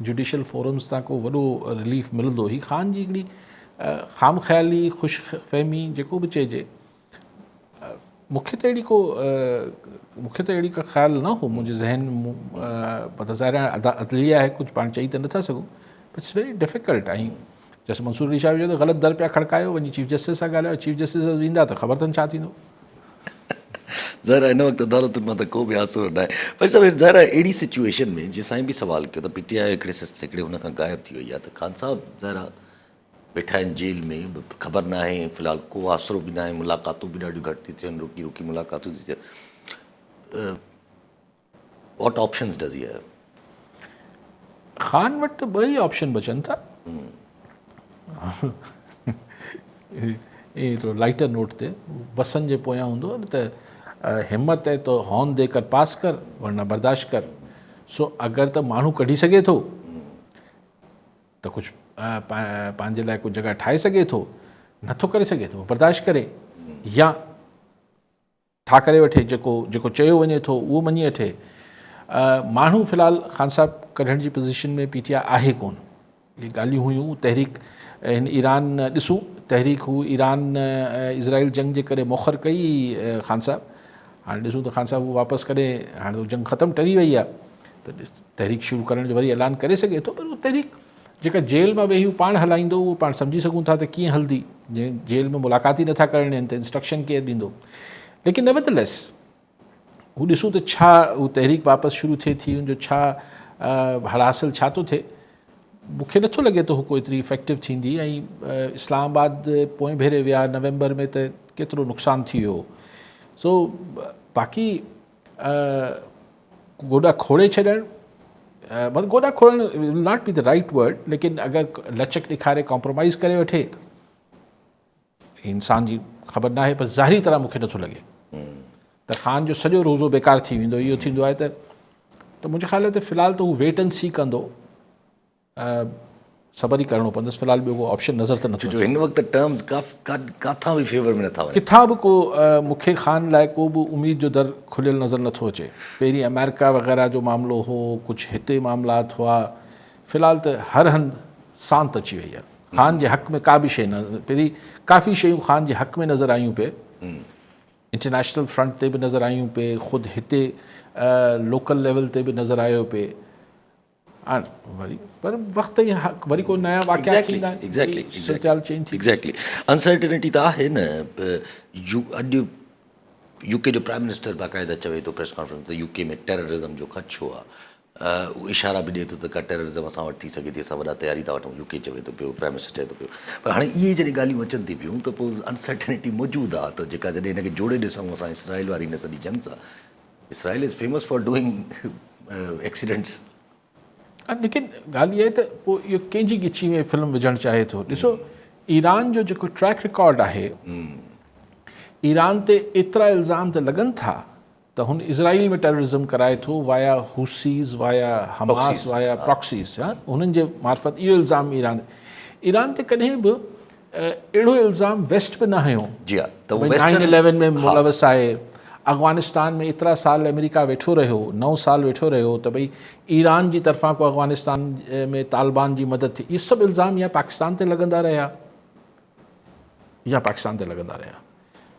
جوڊيشل فورمز تان ڪو وڏو رليف ملندو. هي خان جي هڪڙي خام خيالي، خوش فهمي جيڪو به چئجي، مون کي ته اهڙي ڪو مون کي ته اهڙي ڪا خيال نه هو منهنجي ذهن مطلب ظاهر آهي عدليه آهي ڪجهه پاڻ چئي ته نٿا سگهون پر it's very difficult ۽ justice Mansoor Ali Shah چيو ته غلط در پيا کڙڪايو وڃي چيف جسٽس سان ڳالهايو چيف جسٽس وٽ ويندا ته خبر اٿن ڇا ٿيندو. ظاهر آهي هن وقت عدالتن مان ته ڪو به آسرو ناهي پر صاحب ظاهر آهي اهڙي سچوئيشن ۾ جيئن سائين به سوال ڪيو ته پي ٽي آء هڪڙي هڪڙي هن کان غائب ٿي وئي آهي ته خان صاحب ظاهر آهي ويٺا آهن جيل ۾ خبر ناهي في الحال ڪو آسرو به ناهي ملاقاتون به ڏاڍيون گهٽ ٿيون ٿين رڪي رڪي ملاقاتون ٿيون ٿين what options does he have? Khan وٽ ٻه ئي آپشن بچن ٿا ائين ٿورو لائٽر نوٽ تي بسن جي پويان هوندو آهي نه ته همت هي تو هارن the ڪر پاس ڪر ورنه برداشت ڪر سو اگر ته ماڻهو ڪڍي سگهي ٿو ته ڪجهه پنهنجي لاء ڪجهه جڳهه ٺاهي سگهي ٿو، نٿو ڪري سگهي ته پوء برداشت ڪري يا ٺاهه ڪري وٺي، جيڪو جيڪو چيو وڃي ٿو اهو مڃي وٺي. ماڻهو في الحال خان صاحب ڪڍڻ جي پوزيشن ۾ پي ٽي آء آهي ڪونه. اهي ڳالهيون هيون تحريڪ هن ايران ڏسون تحريڪ هو ايران اسرائيل جنگ جي ڪري موخر ڪئي خان صاحب هاڻي ڏسون ته خان صاحب هو واپس ڪڏهن هاڻي ته جنگ ختم ٽري وئي آهي ته تحريڪ شروع ڪرڻ جو وري اعلان ڪري سگهي ٿو پر اها تحريڪ جيڪا جيل مان ويهي هو پاڻ هلائيندو اهو پاڻ سمجهي سگهون ٿا ته ڪيئن هلندي جنهن جيل ۾ ملاقات ئي نٿا ڪرڻ ڏين ته انسٽرڪشن ڪير ڏيندو ليڪن نيوردليس هو ڏسون ته ڇا هو تحريڪ واپس شروع ٿئي ٿي ان جو ڇا حاصل ڇا ٿو ٿئي مون کي نٿو لڳي ته هو ڪو ايتري افيڪٽو ٿيندي ۽ اسلام آباد پوئين ڀيري ويا نومبر ۾ ته ڪيترو نقصان ٿي ويو سو باقي گوڏا کوڙي ڇڏڻ مطلب گوڏا کوڙڻ will not be the right word ليڪن اگر لچڪ ڏيکاري ڪمپرومائز ڪري وٺي انسان جي خبر ناهي پر ظاهري طرح مونکي نٿو لڳي ته خان جو سڄو روزو بيڪار ٿي ويندو اهو ٿيندو آهي ته ته منهنجي خيال ته في الحال ته هو ويٽ اينڊ سي ڪندو صبر ئي ڪرڻو پوندس في الحال ٻيو ڪو آپشن نظر ته نٿو اچي. ڇو جو هن وقت ٽرمز ڪاٿان به فيور ۾ نٿا وڃن. ڪٿان به ڪو مون کي خان لاء ڪو به اميد جو در کليل نظر نٿو اچي. پهرين آمريڪا وغيره جو معاملو هو، ڪجهه هتي معاملات هئا، في الحال ته هر هنڌ سانت اچي وئي آهي. خان جي حق ۾ ڪا به شيء نه، پهرين ڪافي شيون خان جي حق ۾ نظر آيون پئي، انٽرنيشنل فرنٽ تي به نظر آيون پئي، خود هتي لوڪل ليول تي به نظر آيو پئي. هاڻ وري پر وقت ئي وري ڪو نيا واقعا ٿيندا آهن صورتحال چينج ٿي ايگزيڪٽلي انسرٽينٽي ته آهي نه يو اڄ يو ڪي جو پرائم منسٽر باقاعده چوي ٿو پريس ڪانفرنس ته يو ڪي ۾ ٽيررزم جو خدشو آهي اهو اشارا به ڏئي ٿو ته ڪا ٽيررزم اسان وٽ ٿي سگهي ٿي اسان وڏا تياري ٿا وٺون يو ڪي چوي ٿو پيو پرائم منسٽر چوي ٿو پيو پر هاڻي اهي جڏهن ڳالهيون اچن ٿي پيون ته پوء انسرٽينٽي موجود آهي ته جيڪا جڏهن هن کي جوڙي ڏسون اسان اسرائيل واري هن سڄي جنگ سان Israel is famous for doing accidents. ليڪن ڳالهه اها آهي ته پوء اهو ڪنهن جي ڳچي ۾ فلم وجهڻ چاهي ٿو. ڏسو ايران جو جيڪو ٽريڪ رڪارڊ آهي ايران تي ايترا الزام ته لڳن ٿا ته هن اسرائيل ۾ ٽيررزم ڪرائي ٿو via Houthis via Hamas via proxies هنن جي معرفت اهو الزام ايران ايران تي ڪڏهن به اهڙو الزام ويسٽ به نه هنيو جي ها ته هو نائن اليون ۾ ملوث آهي افغانستان ۾ ايترا سال آمريڪا ويٺو رهيو نو سال ويٺو رهيو ته ڀئي ايران جي طرفان ڪو افغانستان ۾ طالبان جي مدد ٿي اهي سڀ الزام يا پاڪستان تي لڳندا رهيا يا پاڪستان تي لڳندا رهيا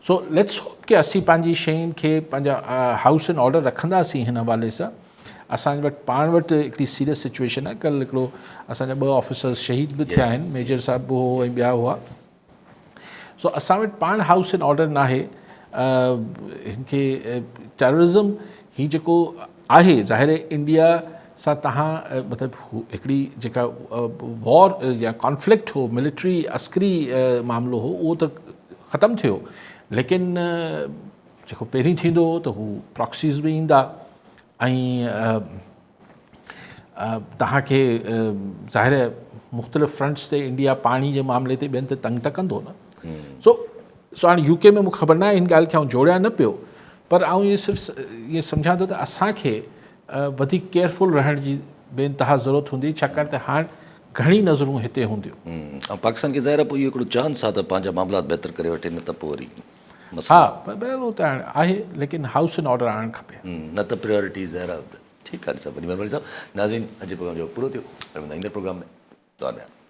سو let's hope ڪي اسين پنهنجي شين کي پنهنجا هائوس ان آرڊر رکنداسين هن حوالي سان اسان وٽ پاڻ وٽ هڪڙي سيريس سچويشن آهي ڪل هڪڙو اسان جا ٻه آفيسرز شهيد به ٿيا آهن ميجر صاحب به هو ۽ ٻيا هئا سو اسان وٽ پاڻ هائوس ان آرڊر ناهي هن کي ٽيررزم هي جيڪو آهي ظاهر آهي انڊيا سان تهان مطلب هڪڙي جيڪا وار يا ڪانفلڪٽ هو ملٽري عسڪري معاملو هو اهو ته ختم ٿيو ليڪن جيڪو پهرين ٿيندو هو ته هو پراڪسيز به ايندا ۽ توهان کي ظاهر آهي مختلف فرنٽس تي انڊيا پاڻي جي معاملي تي ٻين تي تنگ ته ڪندو نه سو سو هاڻي يو ڪي ۾ مونکي خبر ناهي هن ڳالهه کي آئون جوڙيان نه پيو پر آئون اهو صرف ائين سمجهان ٿو ته اسان کي وڌيڪ ڪيئرفل رهڻ جي بي انتها ضرورت هوندي ڇاڪاڻ ته هاڻ گهڻي نظرون هتي هونديون. ۽ پاڪستان کي ظاهر آهي پوء اهو هڪڙو چانس آهي ته پنهنجا معاملات بهتر ڪري وٺي نه ته پوء وري مسئلا. ها بهرحال اهو ته هاڻ آهي ليڪن هائوس ان آرڊر آڻڻ کپي. نه ته پريارٽي ظاهر آهي. ٺيڪ آهي علي صاحب وڏي مهرباني صاحب. ناظرين اڄ جو پروگرام جو وقت پورو ٿيو وري ملندا ايندڙ پروگرام ۾ دعا ۾ ياد.